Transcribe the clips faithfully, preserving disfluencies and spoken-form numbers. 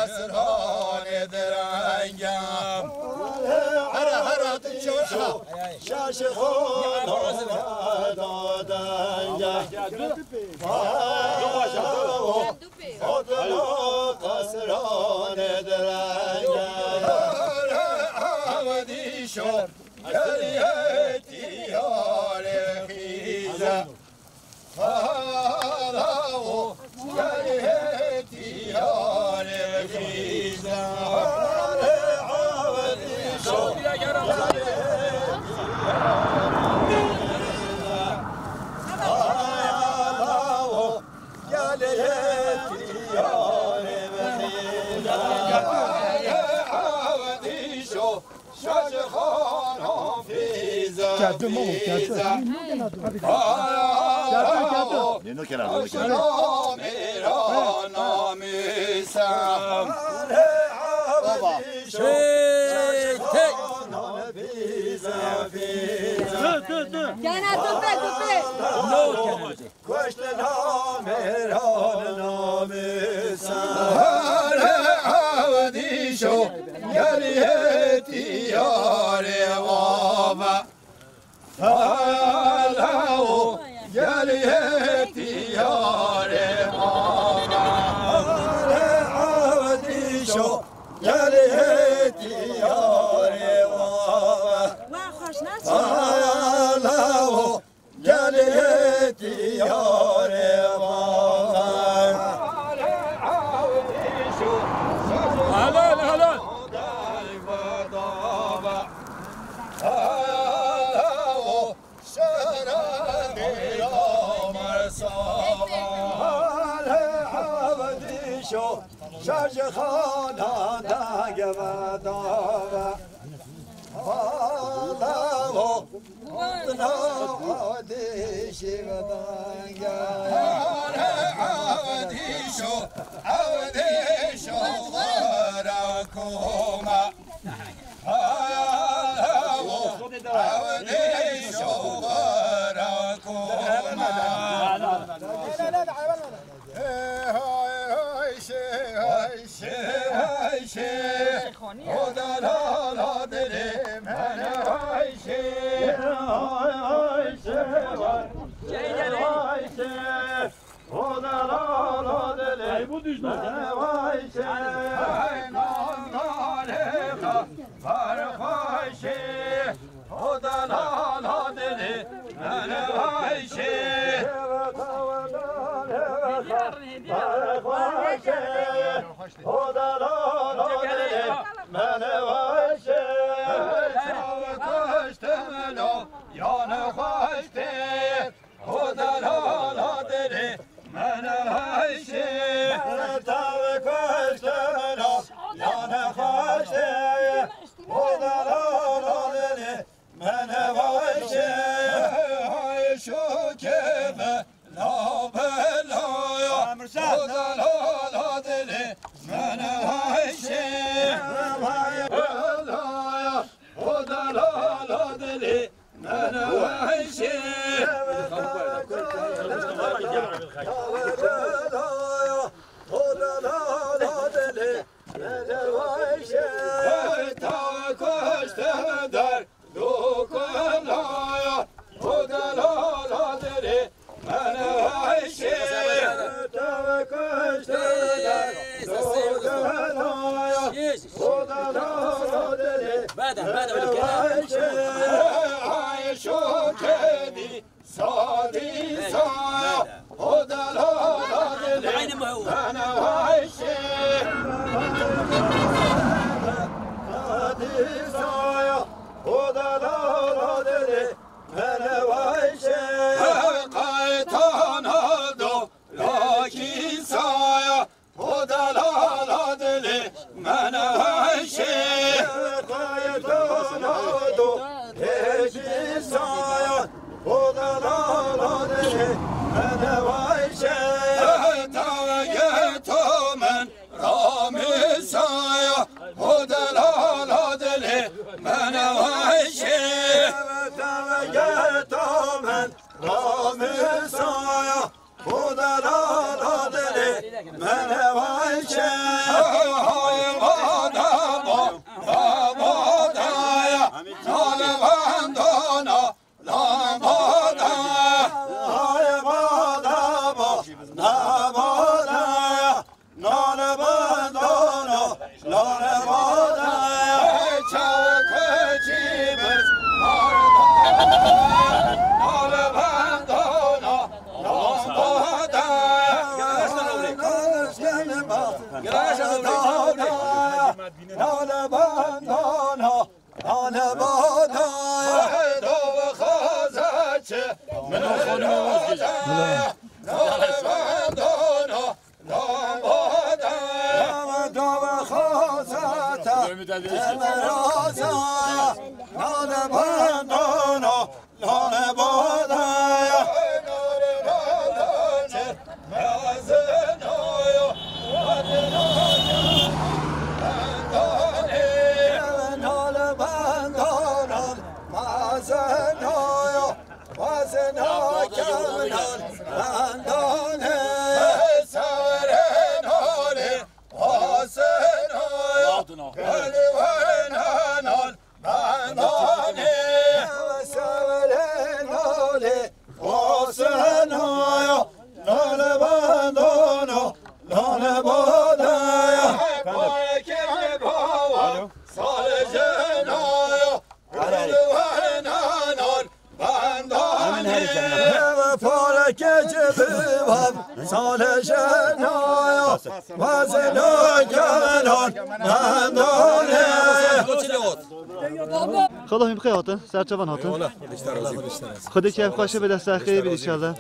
Stranê direngem. Here, here, tu çewe. Şaşixan dodenge. Otla qesranê direnge. Here, here, dîşo. Geriyetî yarê xîze. Geldim oğlum, geldim. Geldim, geldim. Ne, ne kenarda, ne kenarda? Baba. Hey, hey. Dur, dur, dur. Gene dur be, dur be. No, kenarda. Koşte namêran namêsan. Hare avdîşo, geliyetî yarê ava. Halawo, geliyetî yarê ava. Hare avdîşo, geliyetî yarê ava. Wa xweş naçî. Halawo, Gelê diyarê baba. Helal, helal. Şerê dira mersava. Şaş xana da geva dava. Vala o, vala o, dişi vedanga. Are avdişo, avdişo, vara koma. Vala o, avdişo, vara koma. Hey, hay, hay, şey, hay, şey, hay, şey. O da la la dili, men hay, şey. Hay, hay, şey, hay, hay, şey. O da la la dili, ay, bu düz men hay, şey. Hay, na, na, le, la, var, hay, şey. O da la la dili, men vayşe. O da la la dili, men vayşe. Çav koşte lo, yan koşte. O da la la dili, men vayşe. Çav koşte lo, yan koşte. O da la la dili, men vayşe. Hay şu keve la belaya. O da la la dili, men vayşe. Belaya. O da la la dili, men vayşe. O da la la dili, men vayşe. Ta koşte der. Dokunaya, o da la la dili, men vayşe. Tavkıştı da, dokunaya, o da la la dili, men vayşe. Ay şu kedi, sadi saya, o da la la dili, men vayşe. Sadi saya, o da la la dili, men vayşe. Qaytan aldo, lakin saya, o da la la dili, men vayşe. Qaytan aldo, lakin saya, o da la la dili, men vayşe. Tavge to men Ramesaya, o da la la dili, men vayşe. Tavgeta men, Ramesaya, o da la la dili, Merhaba, hay bada bo, da bada ya, nalbandana, lambada, hay bada bo, da bada ya, nalbandana, lambada ya, çakı çibir, nalbandana, lambada ya. Nalbandana, nalbandana, nalbandana, nalbandana, nalbandana, nalbandana, Bandane, severê nalê, xwasena ya, nalê bandana, nalê badaya. Parke baba, salê jenaya, nalê bandane. Parke baba, salê jenaya, wazena kenan bandane. Xwedê hîn bi xêr hatin, ser çavan hatin. Eyvallah, Xwedê ji te razî bî. Xwedê keyf xweşî bide, ser xêrê bî înşallah.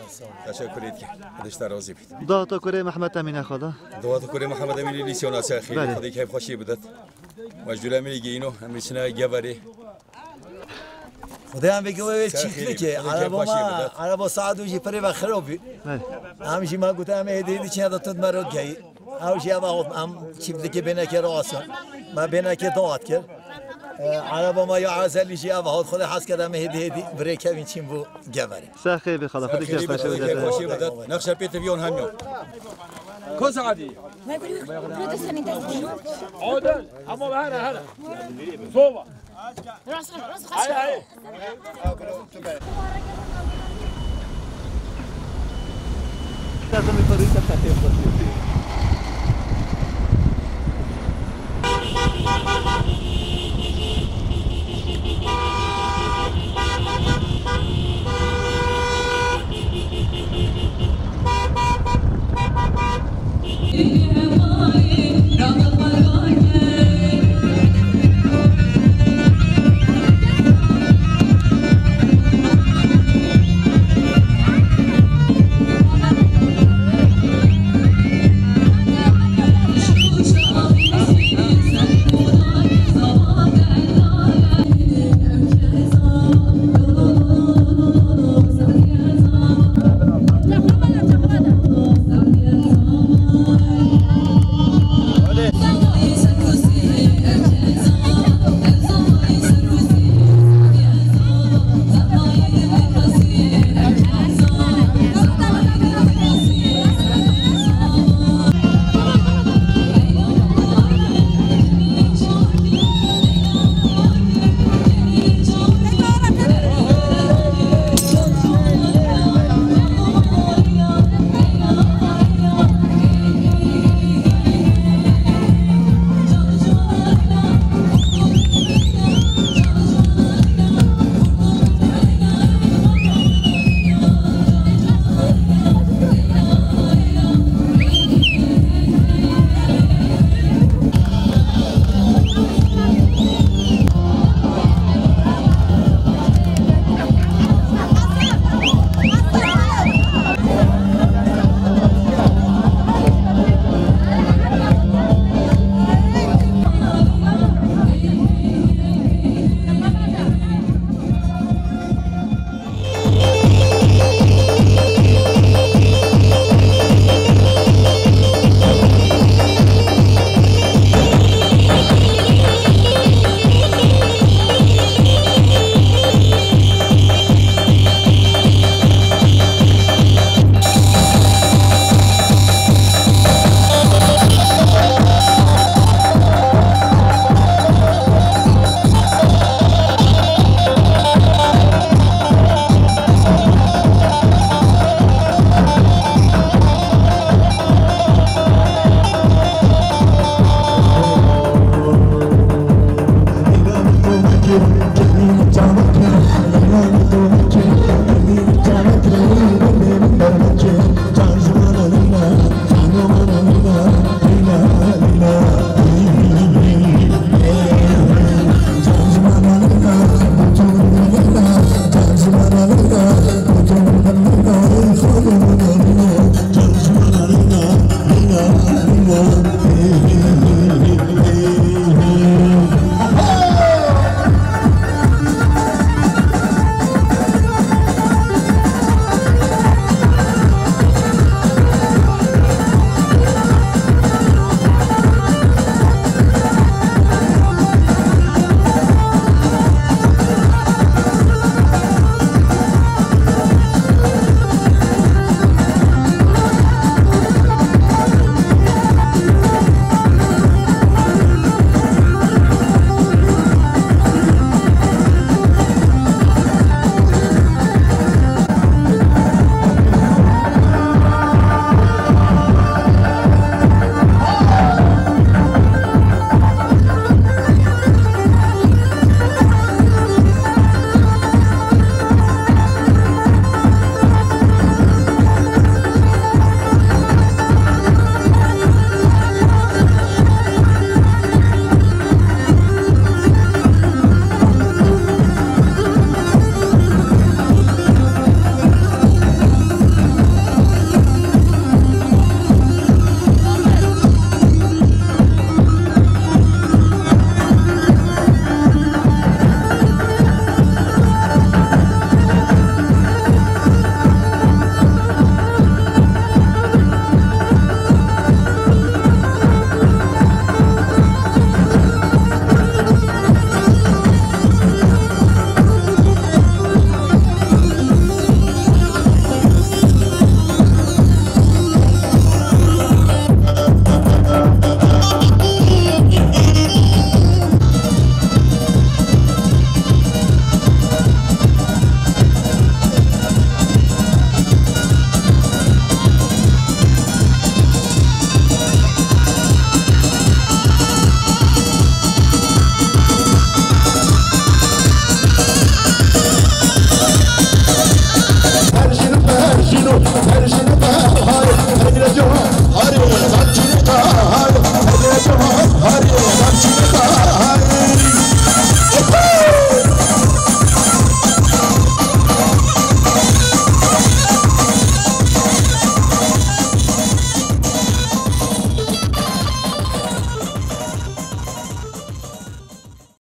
Teşekkür ederim. Xwedê ji te razî bî. Daweta kurê Mehmet Emîn e xweda. Daweta kurê Mehmet Emîn lîsyona ser xêrê. Belê. Xwedê keyf xweşî bidet. Ve jûlemê geyno, em lîsyona geverê. Xwedê em vê gewê çî xêrê, bike. Xwedê keyf xweşî bidet. Araba ma, araba Saadû jî pirê ve xirab bî. Belê. Em jî me gote em ê hêdî hêdî çiya da tund me ro geyî. Ew jî eva hot, em çîftikê bênekê rasin. Me bênekê dawet kir. E, araba ma ya ezelî jî eva hot. Xwedê hez kede em hêdî hêdî birêkevin çîn bo geverê. Ser xêr bê xala, Xwedê keyf xweşî bide. Nexşe pê teviyon hemiyon. Ko Saadî? Adel, ama here, here. Zova. Rast, rast, rast. Ay, ay.